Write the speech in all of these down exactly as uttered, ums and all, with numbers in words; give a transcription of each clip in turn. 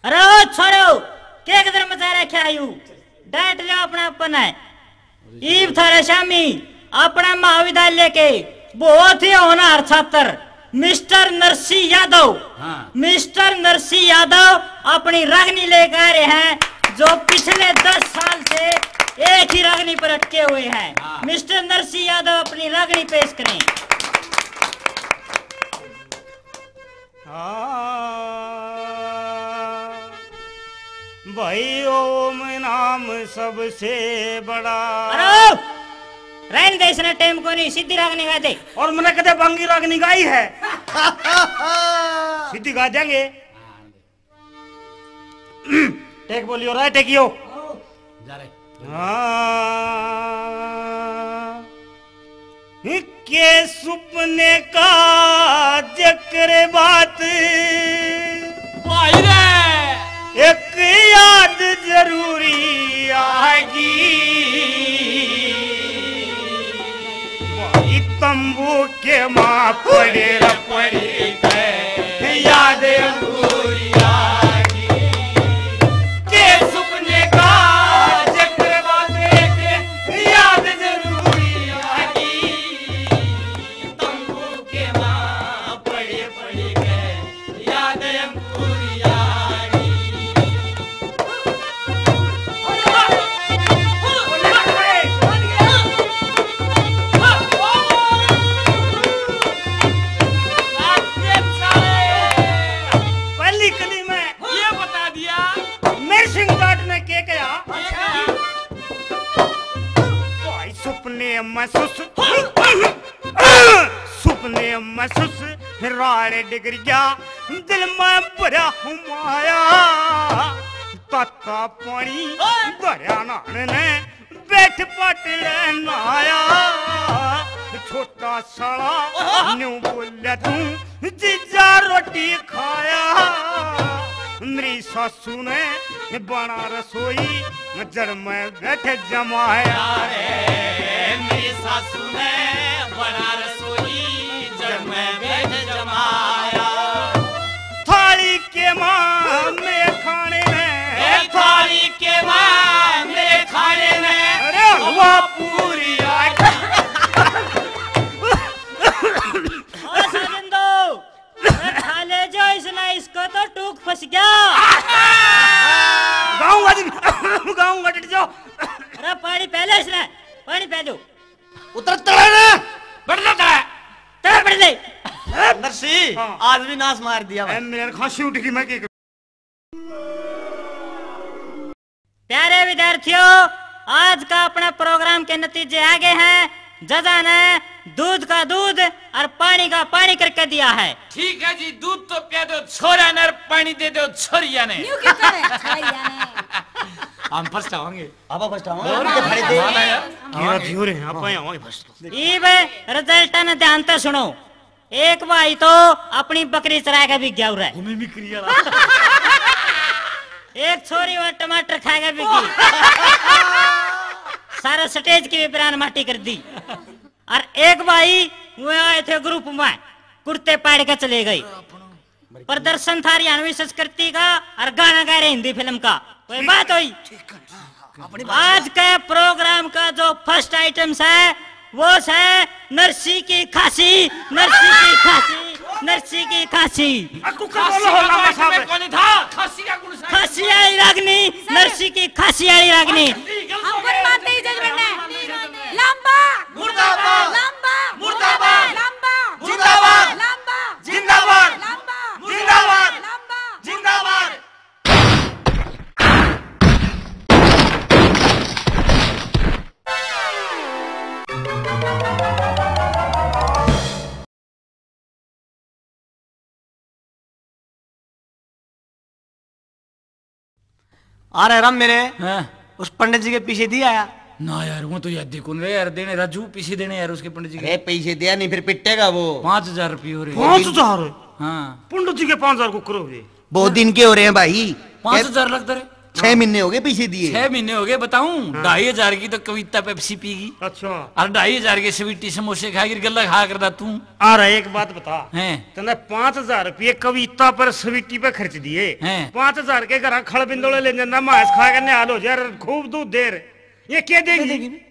अरे ओ छोरो, के कदर मचा रखे आयु? डांट लियो अपना अपन है। ईब थारे शामी अपना महाविद्यालय के बहुत ही होनहार छात्र मिस्टर नरसी यादव। हाँ। मिस्टर नरसी यादव अपनी रागनी लेकर आ रहे हैं, जो पिछले दस साल से एक ही रागनी पर अटके हुए हैं। हाँ। मिस्टर नरसी यादव अपनी रागनी पेश करें। हाँ। भाई ओम नाम सबसे बड़ा। अरे, रहन दे, इसने टाइम को नहीं, सीधी रागनी गा दे। और मैंने कदे बांगी रागनी गाई है? सीधी गा देंगे। टेक बोलियो, राय टेकियो। जा रहे। हाँ। के सुपने का जिक्र बात, भाई रे, एक याद जरूरी आएगी। भाई तंबू के माँ पड़े र पड़ी के याद जरूरी आएगी। के सुपने का जिक्र बात, एक याद जरूरी आएगी। तंबू के माँ पड़े पड़ी के याद अंकुरिया की। पहली कली में ये बता दिया। नरसिंह जाट ने के कहा? भाई सुपने में सुस, सुपने में सुस, राड़े डिगर गया, दिल में भरा हुमाया। ताता पानी धरया नान ने, बैठ पाटले नहाया। छोटा साला न्यू बोल्या तू, जीजा रोटी खाया। मेरी सासू ने बना रसोई, जड़ में बैठ जमाया रे। मेरी सासू ने बना रसोई, जड़ में बैठ जमाया। थाली के माँ मेरे खाने में, ए, थाली के माँ मेरे खाने में, अरे, हवा पूरी आ गई। ओ साजन दो, अरे खा ले जो इसने, इसको तो टूक फंस गया। गाऊंगा जी, गाऊंगा, डट जाओ। अरे पानी पहले इसने, पानी पहले। उतर तले ने। बढ़ ले तले। तले बढ़ ले। नरसी, हाँ। आज भी नाश मार दिया भाई। ए, मेरे खांसी उठ गई, मैं क्या करूं? प्यारे विद्यार्थियों, आज का अपना प्रोग्राम के नतीजे आ गए हैं। जजा ने दूध का दूध और पानी का पानी करके दिया है। ठीक है जी, दूध तो प्या दो छोरा ने और पानी दे दो छोरिया ने। न्यू क्यों करे? छोरिया ने। हम फर्स्ट आवांगे। आप फर्स्ट आवांगे। और क्या? मेरा ध्योर है, आप आए आवांगे फर्स्ट। इब रिजल्ट ने ध्यान से सुनो। एक भाई तो अपनी बकरी चरा के भी गया उरे। हमें भी करिया। एक छोरी वहाँ टमाटर खा के भी गई। सारा स्टेज की भी ब्रांड माटी कर दी। और एक भाई वो आए थे ग्रुप में, कुर्ते पाड़ के चले गए। प्रदर्शन था हरियाणवी संस्कृति का और गाना गा रहे हिंदी फिल्म का। कोई बात हुई? आज के प्रोग्राम का जो फर्स्ट आइटम है, वो है नरसी की खांसी, नरसी की खांसी, नरसी की खांसी। आ, कुकर बोलो हो, लामा साहब। कोनी था, खांसी का गुण सा। खांसी वाली रागनी, नरसी की खांसी वाली रागनी। हमको नहीं मानते ये जजमेंट है। लंबा मुर्दाबाद। लंबा मुर्दाबाद। लंबा जिंदाबाद। लंबा जिंदाबाद। लंबा जिंदाबाद। लंबा जिंदाबाद। आ रहा राम मेरे। हाँ। उस पंडित जी के पीछे दिया आया? ना यार, वो तो याद ही कौन रहे यार, देने राजू पीछे देने यार उसके पंडित जी के। अरे पैसे दिया नहीं, फिर पिटेगा वो। पाँच हजार रुपये हो रहे। पाँच हजार? हाँ। पंडित जी के पाँच हजार को करोगे? बहुत दिन के हो रहे हैं भाई। पाँच हजार लगता रे। छह महीने हो गए पैसे दिए। छह महीने हो गए, बताऊं? हाँ। ढाई हजार की तो कविता पेप्सी पीगी। अच्छा। और ढाई हजार के स्वीटी समोसे खाएगी, गल्ला खा करदा तू। आ रहा, एक बात बता। हैं? तने पाँच हजार रुपये कविता पर स्वीटी पे खर्च दिए। हैं? पाँच हजार के घर खल बिंदोले ले जाना, मांस खा के निहाल हो जा, खूब दूध दे रे। ये क्या देगी?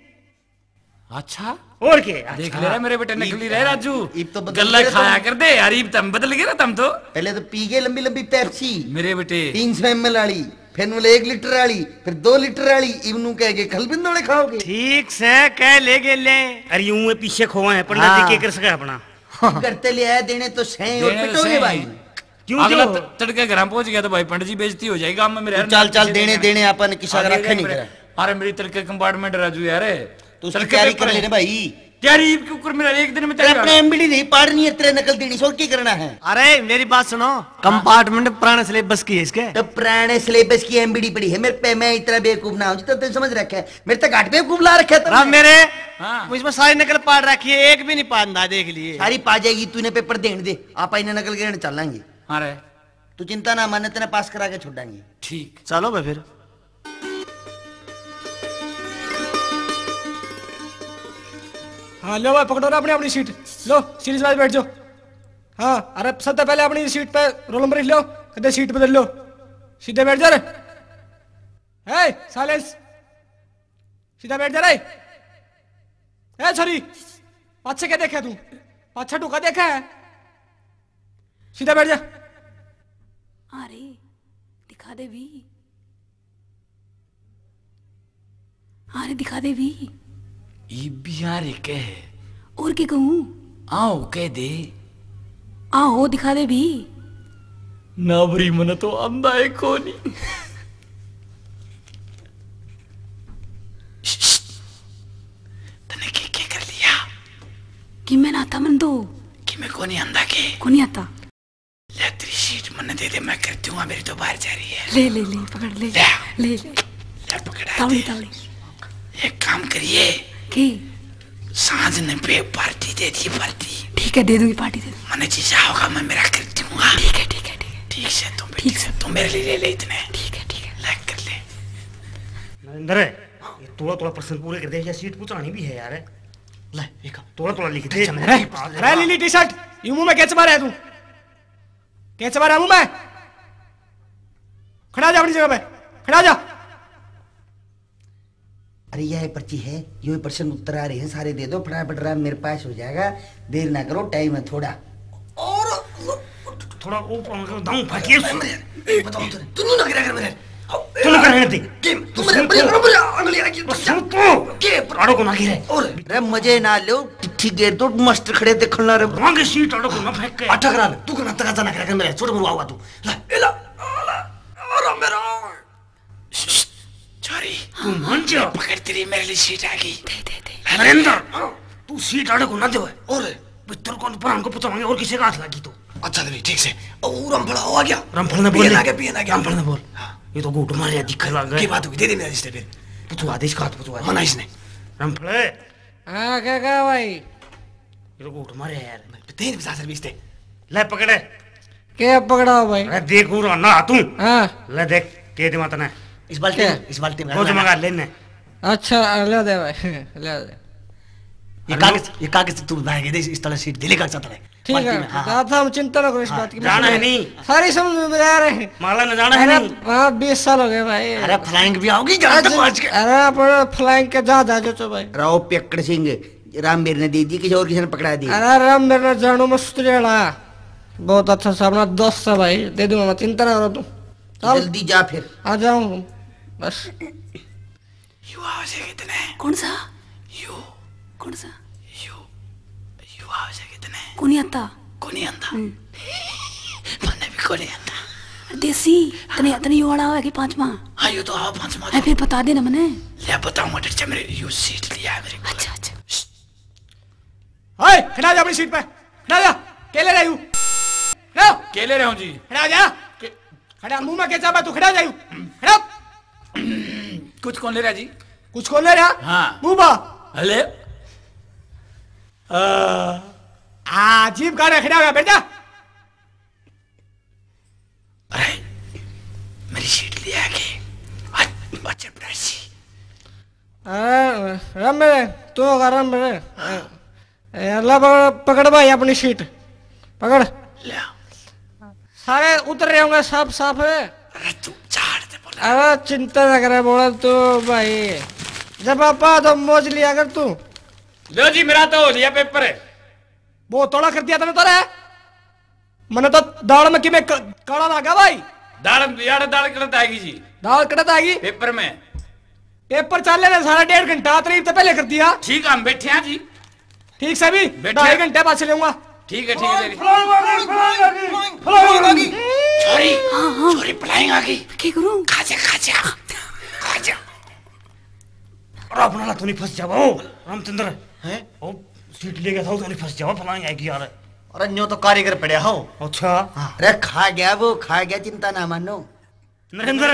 अच्छा। और के? देख अच्छा। ले रहा मेरे बेटे, नकली रहे राजू। इब तो बदल गल्ला गए खाया तुम। कर दे यार, इब तम बदल गए ना तम तो। पहले तो पी गए लंबी लंबी पेप्सी। मेरे बेटे। तीन सौ एम एल वाली, फिर बोले एक लीटर वाली, फिर दो लीटर वाली, इब नू कह के खल बिंदोले खाओगे। ठीक से कह ले गेले। अरे यूं है पीछे खोवा है, पंडित जी हाँ। के कर सके अपना। करते ले आए देने तो सही और देने तो पिटोगे सही। भाई। क्यों अगला क्यों? त-, तड़के घर पहुंच गया तो भाई पंडित जी बेइज्जती हो जाएगी गांव में मेरे। तू यार चल, चल, देने, देने, अपन किसा का आगे रखे नहीं मेरे। करे। अरे मेरी तड़के कंपार्टमेंट राजू यार। तू उसकी तड़के तैयारी कर पेपर ले रे है। भाई। तैयारी क्यों कर मेरा एक दिन में तेरे तैयार। अपने एमबीडी नहीं पाड़नी है, तेरे नकल देनी से और की करना है? अरे मेरी बात सुनो, कंपार्टमेंट पुराने सिलेबस की है इसके। तो पुराने सिलेबस की एमबीडी पड़ी है मेरे पे, मैं इतना बेवकूफ ना हूं जितना तूने समझ रखा है। मेरे तक घाट बेवकूफ ला रखा है राम तुमने। मेरे, हाँ। इसमें सारी नकल पाड़ रखी है, एक भी नहीं पांदा, देख लिए। सारी पा जाएगी, तू इन्हें पेपर देने दे, आप इन्हें नकल के चलांगे। हाँ रे। तू चिंता ना माने, तेने पास करा के छोड़ांगे। ठीक। चलो बे फिर। हाँ, लो भाई, पकड़ो ना अपनी, अपनी सीट। लो, सीरीज वाइज बैठ जाओ। हाँ, अरे सबसे पहले अपनी सीट पे रोल नंबर लिख लो, कदे सीट बदल लो। सीधे बैठ जा रे। ए, साइलेंस। सीधा बैठ जा रे। ए छोरी, पाछे क्या देखा तू? पाछे टुका देखा है? सीधा बैठ जा। अरे, दिखा दे भी। अरे, दिखा दे भी। ये भी आ रे कह। और के कहूँ? आओ कह दे। आओ दिखा दे भी। ना बरी, मन तो आंदा है कोनी। तने के, के कर लिया? कि मैं ना आता मन तो। कि मैं कोनी आंदा के? कोनी आता। ले तेरी सीट मन्ने दे दे, मैं कर दूंगा, मेरी तो बाहर जा रही है। ले, ले, ले, पकड़ ले। ले। ले, ले। ले पकड़ा तावड़ी, दे। तावड़ी। एक काम करिए। की? सांझ ने पे पार्टी दे दी, पार्टी। ठीक है, दे दूंगी पार्टी, दे दूंगी। मने जीजा होगा, मैं मेरा कर दूंगा। ठीक है, ठीक है, ठीक है। ठीक से तुम ठीक से। तुम मेरे लिए ले ले इतने। ठीक है, ठीक है। ले कर ले। नरेंद्र, ये थोड़ा थोड़ा प्रश्न पूरे कर दे, या सीट पूछानी भी है यार। ले, एक थोड़ा थोड़ा लिख दे। अच्छा, मैंने अरे, अरे, लीली टी शर्ट, यूं मुंह में कैच मारा है तू? कैच मारा है मुंह में? खड़ा जा अपनी जगह पे, खड़ा जा। अरे, यह पर्ची है, ये प्रश्न उत्तर आ रहे हैं, सारे दे दो फटाफट, राम मेरे पास हो जाएगा, देर ना करो, टाइम है थोड़ा। और थोड़ा ऊपर उनका दाऊं फाटिए। अरे, अरे, बताओ तो, तू ना गिरा कर मेरे। तू ना कर रहने दे। गेम, तू तू मेरे, सुन मेरे, तो। मेरे, मेरे, अगली आके बस सुन तो। के? आड़ो को ना गिरे। और अरे, मजे ना लो, ठीक है, तो मास्टर खड़े देखना रे। मांगे सीट आड़ो को ना फेंक के। अटक रहा, तू कना तक जाना कर मेरे, छोटे मुर्गा हुआ तू। ला, ए ला, आ ला, आ रहा मेरा। छोरी, तू मान जा। पकड़, तेरी मेरे लिए सीट आ गई। दे, दे, दे। नरेंद्र, हाँ। तू सीट आड़े को ना देवे। और भीतर कौन पर हमको पहुंचावांगे और किसी का हाथ लगी तो। अच्छा, दे, ठीक से। ओ, रामफल आ गया। रामफल ने बोल। पीएन आ गया, पीएन आ गया। रामफल ने बोल। हाँ। ये तो घूट मार रहा, दिखने लग गया। की बात हुई? दे दे मेरा रिश्ते फिर। पूछो आदेश का हाथ पूछो। मना इसने। रामफल। हाँ, क्या कहा भाई? ये तो घूट मारे यार। तेरे भी सासर भी इसते। ले पकड़े। के पकड़ाओ भाई? अरे देख, उरा ना तू। हाँ। ले देख, के दे तने। इस बाल्टी क्या? में, इस बाल्टी में वो जो मंगा लेने। अच्छा, ले दे भाई, ले दे। ये अरे कागज, ये कागज तू भाई के दे, इस तरह सीट दिले कागज तले। ठीक बाल्टी है, में, हाँ, हाँ। ज्यादा हम चिंता ना करो इस हाँ, बात की। जाना है नहीं। सारी समझ में आ रहे हैं। माला ने जाना है अरे, नहीं। हाँ, बीस साल हो गए भाई। अरे फ्लाइंग भी आओगी, जान आज, तक पहुंच के। अरे, आप फ्लाइंग के जहाज आ जाओ भाई। राव पेकड़ सिंह, रामवीर ने दे दी, किसी और किसी ने पकड़ा दी। अरे रामवीर ने जानू मस्त लेना, बहुत अच्छा सा अपना दोस्त है भाई, दे दूंगा मैं, चिंता ना करो तू। चल। जल्दी जा फिर। आ जाऊं बस। यू आवाज है कितने? कौन सा? यू। कौन सा? यू। यू आवाज है कितने? कोनी आता। कोनी आता। हम्म। मन्ने भी कोनी आता। देसी, तने, तने यू वाला आवे कि पांचवा? हाँ, यू तो आवा पांचवा है, तो। फिर बता देना मने। ले बताऊंगा, डर जा मेरे, यू सीट लिया है मेरे को। अच्छा, अच्छा। हाय, खड़ा जा अपनी सीट पे। खड़ा जा। के ले रहा यू? खड़ा। के ले रहा हूँ जी? खड़ा जा। के- खड़ा, मुंह में के चाबा तू, खड़ा जा यू। खड़ा। कुछ कौन ले रहा जी? कुछ कौन ले रहा? हाँ। मुंह बा। हले। आ। आ, जीभ काढ़े, खड़ा हो गया, बैठ जा। अरे, मेरी सीट ले आके। बच्चे पड़ासी। अरे, रम रे, तू होगा रम रे। ए, ला पकड़, पकड़ भाई अपनी सीट, पकड़। ले। सारे उतर रहे होंगे, साफ साफ है। अरे, तू झाड़ दे बोला। अरे, चिंता ना करे, बोला तू भाई। जब आपा तो मौज लिया कर तू। लो जी, मेरा तो हो लिया पेपर। बहुत तोड़ा कर दिया तने तो रे। मने तो दाल में किमे क-, काला लागा भाई। दाल, यार, दाल कड़त आएगी जी। दाल कड़त आएगी? पेपर में। पेपर चल रहे सारा डेढ़ घंटा, तरीब तो पहले कर दिया। ठीक है, हम बैठे हैं जी। ठीक से भी बैठे। ढाई घंटे बाद से लेऊंगा। ठीक है, ठीक है, ठीक है। छोरी, हाँ, हाँ। छोरी flying आ गई। क्या करूं? खा जा, खा जा, खा जा। अरे अपना ला तो नहीं फंस जावा, ओ रामचंद्र। हैं? ओ, सीट ले गया था, तो नहीं फंस जावा, flying आएगी यार। अरे न्यू तो कारीगर पड़या हो। अच्छा। हाँ। अरे खा गया वो, खा गया, चिंता ना मानो। नरेंद्र,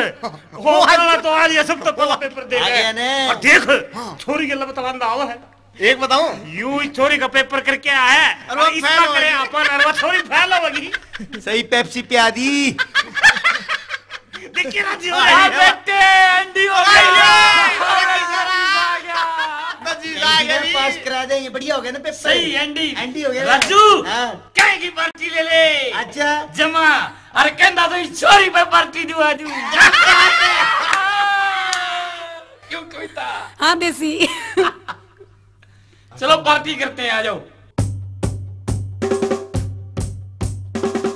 वो अपना ला तो आज ये सब तो पहला पेपर दे आ गया। गया ने। और देख, हाँ। छोरी के लब तलांदा आवा है। एक बताऊं? यू इस छोरी का पेपर करके आया है। अरे वो और इसका fail करे होगी। अपन, अरे वो छोरी fail होगी। सही Pepsi पिया दी। देखिए ना जी, हाँ, हाँ, बेटे, एंडी हो गया। अरे, अरे, अरे, अरे, आ गया। नजीर आ गया जी। पास करा दे, ये बढ़िया हो गया ना पेपर। सही, एंडी। एंडी हो गया। राजू, हाँ। कहेगी पार्टी ले ले। अच्छा। जमा। अरे, कहंदा तो इस छोरी पे पार्टी दुआ दूं। क्यों कविता? हाँ, देसी। चलो पार्टी करते हैं, आ जाओ।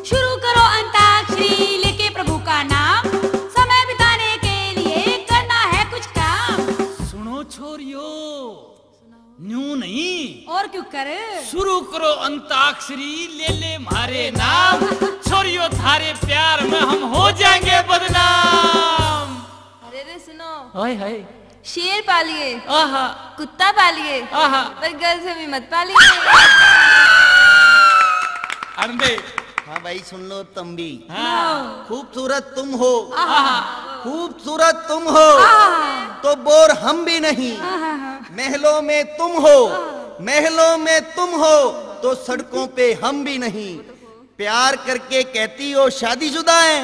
शुरू करो अंताक्षरी लेके प्रभु का नाम, समय बिताने के लिए करना है कुछ काम। सुनो छोरियो, न्यू नहीं। और क्यों कर? शुरू करो अंताक्षरी, ले ले म्हारे नाम। छोरियो, थारे प्यार में हम हो जाएंगे बदनाम। अरे रे सुनो। हाय हाय। शेर पालिए, आहा। कुत्ता पालिए, आहा। पर girls में मत पालिए। अंधे। हाँ भाई, सुन लो तुम भी। हाँ। खूबसूरत तुम हो, आहा। खूबसूरत तुम हो, आहा। तो बोर हम भी नहीं। आहा। महलों में तुम हो, आहा। महलों में तुम हो, तो सड़कों पे हम भी नहीं। प्यार करके कहती हो शादीशुदा है,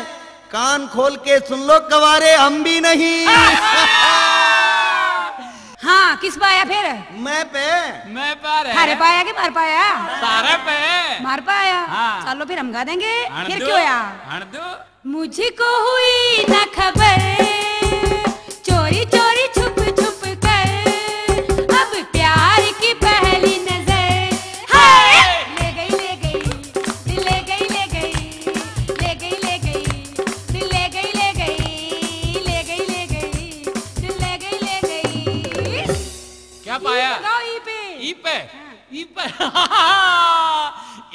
कान खोल के सुन लो कवारे हम भी नहीं। हाँ, किस पे आया फिर? मैं पे। मैं पे आ रहा थारे है। पे आया कि मार पे आया? तारे पे। मार पे आया। हाँ। चलो फिर हम गा देंगे। हण फिर दो, क्यों आया? हण दो। मुझको हुई न खबर, चोरी चोरी छुप छुप कर, अब प्यार की पहली नजर। हाय! ले गई, ले गई, दिल ले गई, ले गई, ले गई, ले गई, दिल ले गई, ले गई, ले गई, ले गई, दिल ले गई, ले गई। क्या पाया? गाओ ई पे। ई पे? हाँ। ई पे।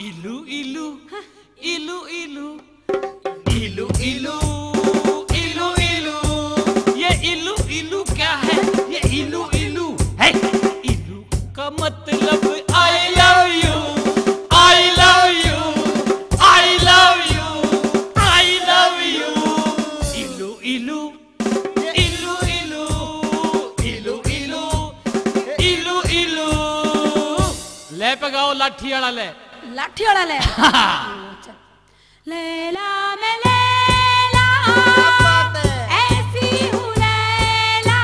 इलू, इलू। हाँ। इलू, इलू। इलू, इलू, इलू, इलू। ये इलू, इलू क्या है? ये इलू, इलू है। इलू का मतलब I love you, I love you, I love you, I love you। इलू, इलू, इलू, इलू, इलू, इलू, इलू, इलू। ले पे गाओ लाठी वाला ले। लाठी वाला ले। लैला मैं लैला, क्या बात है? ऐसी हूँ लैला,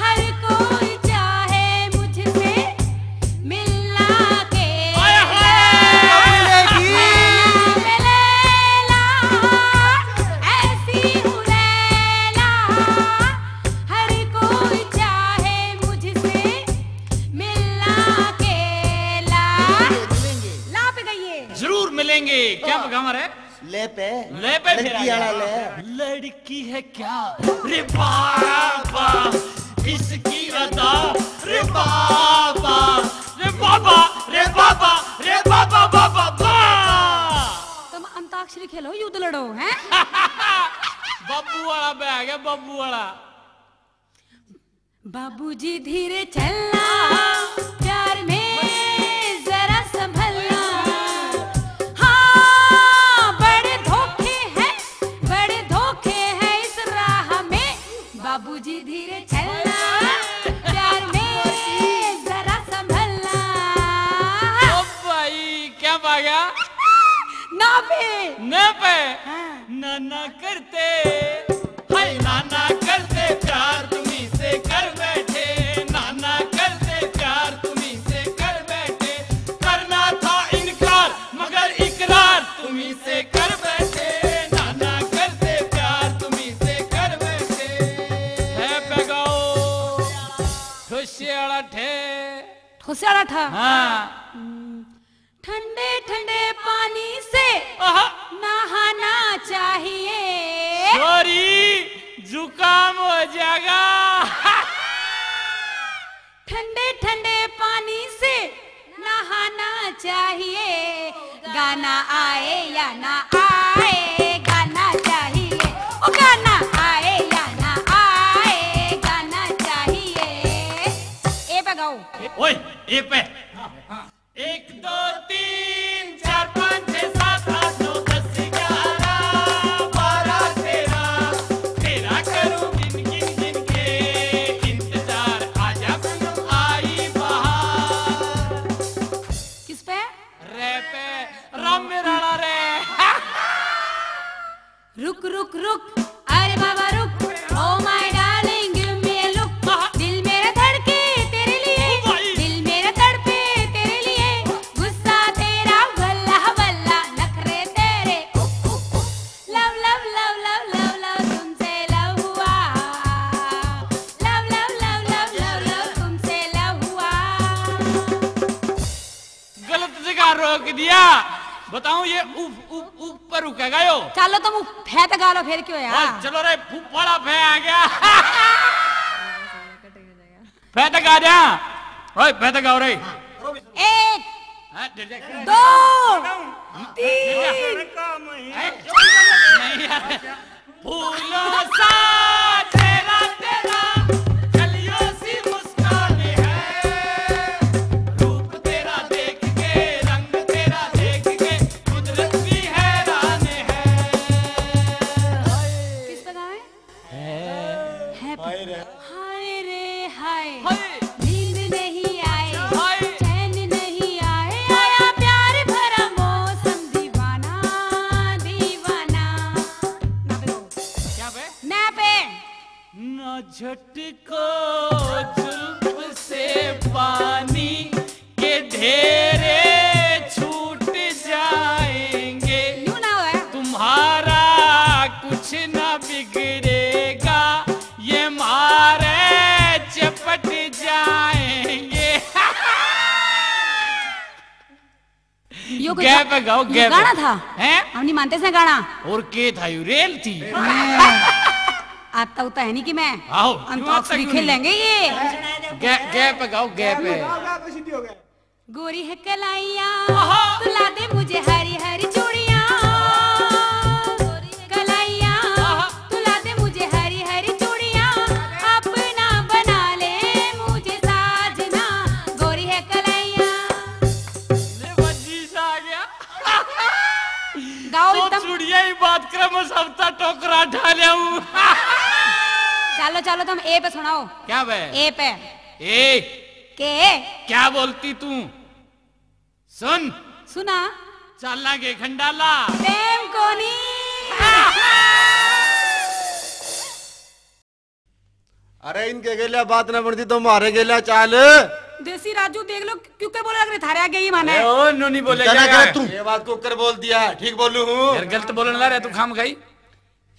हर कोई चाहे मुझसे मिलना के आया है। लैला, लैला, मैं लैला, ऐसी हूँ लैला, हर कोई चाहे मुझसे मिलना के ला। मिलेंगे, मिलेंगे। ला पे गई है। जरूर मिलेंगे। क्या हाँ। पकावा रे? ले पे। ले पे फिर लड़की आ वाला गया। ले। लड़की है क्या? रे बाबा, इसकी अदा। रे बाबा, रे बाबा, रे बाबा, रे बाबा, बाबा, बा। तुम अंताक्षरी खेलो, युद्ध लड़ो, हैं? बाबू वाला पे आ गया, बाबू वाला। बाबूजी धीरे चलना, प्यार में जरा संभलना। हाँ, बड़े धोखे हैं, बड़े धोखे हैं इस राह में। बाबूजी धीरे चलना, प्यार में जरा संभलना। ओ भाई, क्या पा गया? ना पे। ना पे? हाँ। ना ना करते, हाय ना ना कर। प्यार तुम्ही से कर बैठे, नाना करते प्यार तुम्ही से कर बैठे। करना था इनकार मगर इकरार तुम्ही से कर बैठे, नाना करते प्यार तुम्ही से कर बैठे। है पे गाओ ठुस्से वाला ठे। ठुस्से वाला ठा। हाँ। हम्म, ठंडे ठंडे पानी से आहा। नहाना चाहिए। सॉरी, जुकाम हो जाएगा। ठंडे ठंडे पानी से नहाना चाहिए। गाना आए या ना आए, गाना चाहिए। ओ गाना आए या ना आए, गाना चाहिए। ए पे गाओ। ओए, ए पे। एक, दो, तीन, चार, पाँच, छः, सात, आठ, नौ, दस, ग्यारह, बारह, तेरह, तेरह करूँ गिन, गिन, गिन के इंतजार, आजा सनम आई बहार। किस पे? रे पे, राम मेरा रे। रुक रुक रुक, अरे बाबा रुक। Oh my darling, give me a look। दिल मेरा धड़के तेरे लिए, दिल मेरा तड़पे तेरे लिए। गुस्सा तेरा वल्ला वल्ला, नखरे तेरे उ, उ, उ। Love, love, love, love, love, love, तुमसे love हुआ। Love, love, love, love, love, love, तुमसे love हुआ। गलत जगह रोक दिया। बताऊं, ये ऊप-, ऊप-, ऊपर रुकेगा यो। चलो तुम फै तै गा लो, फिर क्यों यार? ओए, चलो रे, फूफाड़ा फै आ गया। फै तै गा जा। ओए, फै तै गाओ रे। एक, हाँ, डर जा। दो, तीन। नहीं यार। फूलों सा चेहरा तेरा, कलियों सी मुस्कान है। रूप तेरा देख के, रंग तेरा देख के, कुदरत भी हैरान है। किस पे गाए? है। हाय रे। हाय रे हाय। हाय। नींद नहीं आए। हाय। चैन नहीं आए। आया प्यार भरा मौसम दीवाना, दीवाना। ना पे। क्या पे? ना पे। ना झटको जुल्फ से पानी के ढेरे छूट जाएंगे। यूं ना होए। तुम्हारा कुछ ना बिगड़ेगा, ये मारे चपट जाएंगे। यो कोई गै गा-, पे गाओ, यो गै पे। गाना था? हैं? हम नहीं मानते से गाना। और के था, यू रेल थी? हैं। आता उता है नहीं कि मैं। आओ। अंताक्षरी खेल लेंगे ये। गै, गै पे गाओ, गै पे। गाओ, गाओ, तो सीधी हो गए। गोरी है कलाइयाँ, आहा। तू ला दे मुझे हरी हरी चूड़ियाँ। कलाइयाँ, आहा। तू ला दे मुझे हरी हरी चूड़ियाँ। अपना बना ले मुझे साजना, गोरी है कलाइयाँ। ले बस जी सा आ गया। गाओ तो एकदम। चुड़िया ही बात करे, मैं सबका टोकरा ढा लिया हूँ। चलो, चलो, तुम ए पे सुनाओ। क्या बे? ए पे। ए। के? क्या बोलती तू? सुन। सुना। चालना के खंडाला। प्रेम कोनी। अरे इनके गेल्या बात ना बनती तो मारे गेल्या चाल। देसी राजू देख लो, क्यों कर बोले लग रहे थारे आगे ही माने। ए, ओ, नो नहीं बोले क्या क्या ना करे तू? ये बात को कर बोल दिया, ठीक बोलू हूँ। यार गलत बोलने ला रहा तू खाम खाई।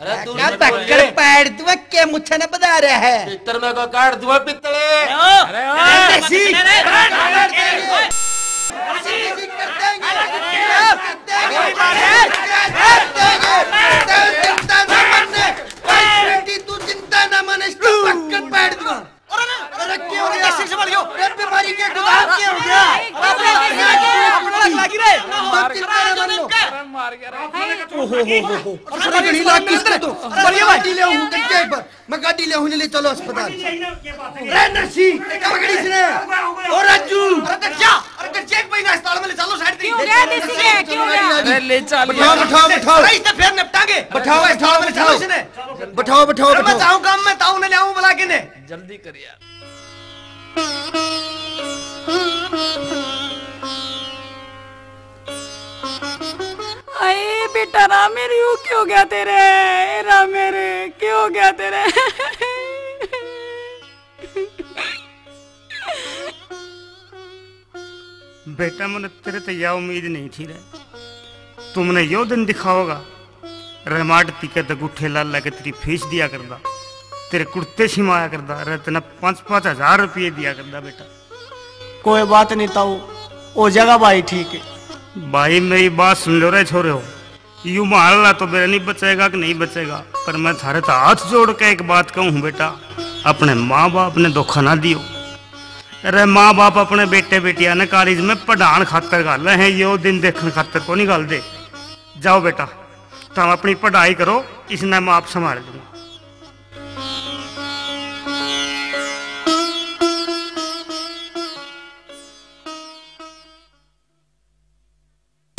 अरे तू क्या नहीं बोल पकड़ रहे। पैर तू के मुच्छा ना बता रहा है। पित्तर में को काट दूंगा पित्तले। अरे ओ। अरे देसी। तू चिंता ना मन, इसको पक्का बैठ दूंगा। अरे, अरे, क्या हो गया? कैसे संभालियो? अरे, बीमारी के गुलाब क्या हो गया? अरे, अरे, अरे, अरे, अरे, अरे, अरे, अरे, मार गया रे। ओहो, हो, हो, हो। अरे, अरे, बड़ी लाग किसका तो? अरे, बढ़िया भाई। गाड़ी ले आऊं, देख के एक बार। मैं गाड़ी ले आऊं, ले चलो अस्पताल। अरे, नर्सी, क्या पकड़ी इसने? ओ, राजू। अरे, देख जा। अरे, देख जा, एक महीना अस्पताल में ले चलो, साइड पे। क्यों गया देसी के? क्यों गया? अरे, ले चल। बिठाओ, बिठाओ, बिठाओ। अरे, इसे फिर निपटांगे। बिठाओ, बिठाओ, बिठाओ। बिठाओ, बिठाओ, अरे, मैं बिठाओ। जाऊं काम में, ताऊ ने ले आऊं बुला के ने। जल्दी कर यार। अरे बेटा रामे रे, यो क्यों गया तेरे? ए रामे रे, क्यों गया तेरे? बेटा, मैंने तेरे ते या उम्मीद नहीं थी रे। तू मने यो दिन दिखाओगा। रे माँ, टिके ते गुठे ला ला के तेरी फीस दिया करदा, तेरे कुर्ते सिमाया करदा, रे तने पाँच पाँच हजार रुपये दिया करदा बेटा। कोई बात नहीं ताऊ, हो जाएगा भाई ठीक। भाई, मेरी बात सुन लो रे छोरे हो, यू मारला तो मेरा नहीं बचेगा कि नहीं बचेगा, पर मैं थारे तो हाथ जोड़ के एक बात कहूँ हूँ बेटा, अपने माँ बाप ने धोखा ना दियो। अरे, माँ बाप अपने बेटे बेटिया ने कॉलेज में पढ़ाण खातर घाले हैं, यो दिन देखण खातर को नहीं घालदे। जाओ बेटा, तुम अपनी पढ़ाई करो, इसने मैं आप संभाल लूंगा।